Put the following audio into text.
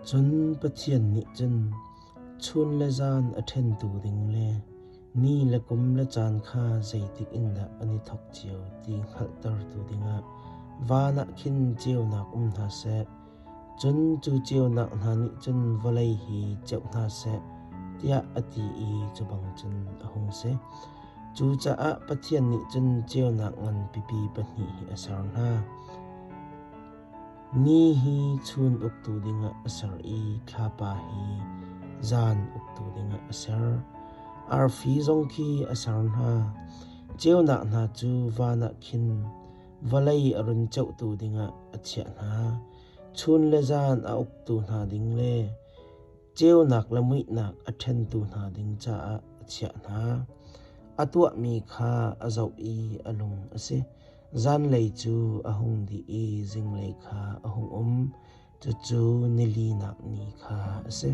Cun Pathian nih cun chun le zan a ṭhentu ding le ni le kum le caan kha zeitik in dah an i thawk cio ti hngalhtertu dingah van ah khin ceunak um hna seh. Cun cu ceunak hna nih cun vawlei hi ceuh hna seh, tiah a ti i cu bang cun a hung si. Cucaah Pathian nih cun ceunak ngan pipi pahnih hi a ser hna. Ni hi chun uktu dingah a ser i thlapa hi zan uktu dingah a ser. Arfi zong khi a ser hna. Ceunak hna cu van ah khin vawlei a run ceuhtu dingah a chiah hna. Chun le zan a uktu hna ding le ceunak le muihnak a ṭhentu hna ding caah a chiah hna. A tuahmi kha a zoh i a lung a si. Zanlei cu a hung dih i zinglei kha a hung um. Cucu nilinak ni kha a si.